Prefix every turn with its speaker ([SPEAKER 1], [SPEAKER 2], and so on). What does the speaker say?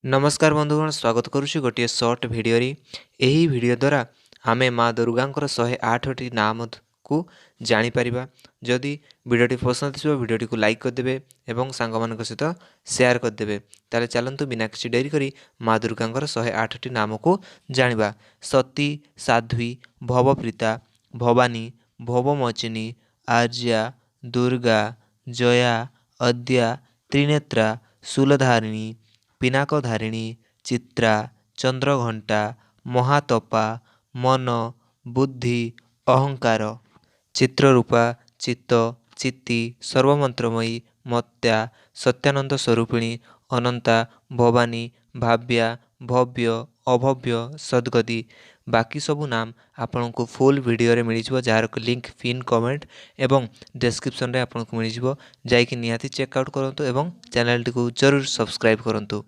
[SPEAKER 1] ନମସ୍କାର ବନ୍ଧୁଗଣ, ସ୍ୱାଗତ କରୁଛି ଗୋଟିଏ ସର୍ଟ ଭିଡ଼ିଓରେ। ଏହି ଭିଡ଼ିଓ ଦ୍ୱାରା ଆମେ ମା ଦୁର୍ଗାଙ୍କର 108ଟି ନାମକୁ ଜାଣିପାରିବା। ଯଦି ଭିଡ଼ିଓଟି ପସନ୍ଦ ଆସିବ, ଭିଡ଼ିଓଟିକୁ ଲାଇକ୍ କରିଦେବେ ଏବଂ ସାଙ୍ଗମାନଙ୍କ ସହିତ ସେୟାର କରିଦେବେ। ତାହେଲେ ଚାଲନ୍ତୁ, ବିନା କିଛି ଡେରି କରି ମା ଦୁର୍ଗାଙ୍କର 108ଟି ନାମକୁ ଜାଣିବା। ସତୀ, ସାଧ୍ୱୀ, ଭବପ୍ରୀତା, ଭବାନୀ, ଭବମୋଚିନୀ, ଆର୍ଯ୍ୟା, ଦୁର୍ଗା, ଜୟା, ଅଦ୍ୟା, ତ୍ରିନେତ୍ରା, ଶୂଲଧାରିଣୀ, ପିନାକଧାରିଣୀ, ଚିତ୍ରା, ଚନ୍ଦ୍ରଘଣ୍ଟା, ମହାତପା, ମନ, ବୁଦ୍ଧି, ଅହଙ୍କାର, ଚିତ୍ରରୂପା, ଚିତ୍ତ, ଚିତି, ସର୍ବମନ୍ତ୍ରମୟୀ, ମତ୍ୟା, ସତ୍ୟାନନ୍ଦ ସ୍ୱରୂପିଣୀ, ଅନନ୍ତା, ଭବାନୀ, ଭାବ୍ୟା, ଭବ୍ୟ, ଅଭବ୍ୟ, ସଦ୍ଗତି। ବାକି ସବୁ ନାମ ଆପଣଙ୍କୁ ଫୁଲ୍ ଭିଡ଼ିଓରେ ମିଳିଯିବ, ଯାହାର ଲିଙ୍କ୍ ପିନ୍ କମେଣ୍ଟ ଏବଂ ଡେସ୍କ୍ରିପସନ୍ରେ ଆପଣଙ୍କୁ ମିଳିଯିବ। ଯାଇକି ନିହାତି ଚେକ୍ ଆଉଟ୍ କରନ୍ତୁ ଏବଂ ଚ୍ୟାନେଲଟିକୁ ଜରୁର ସବସ୍କ୍ରାଇବ୍ କରନ୍ତୁ।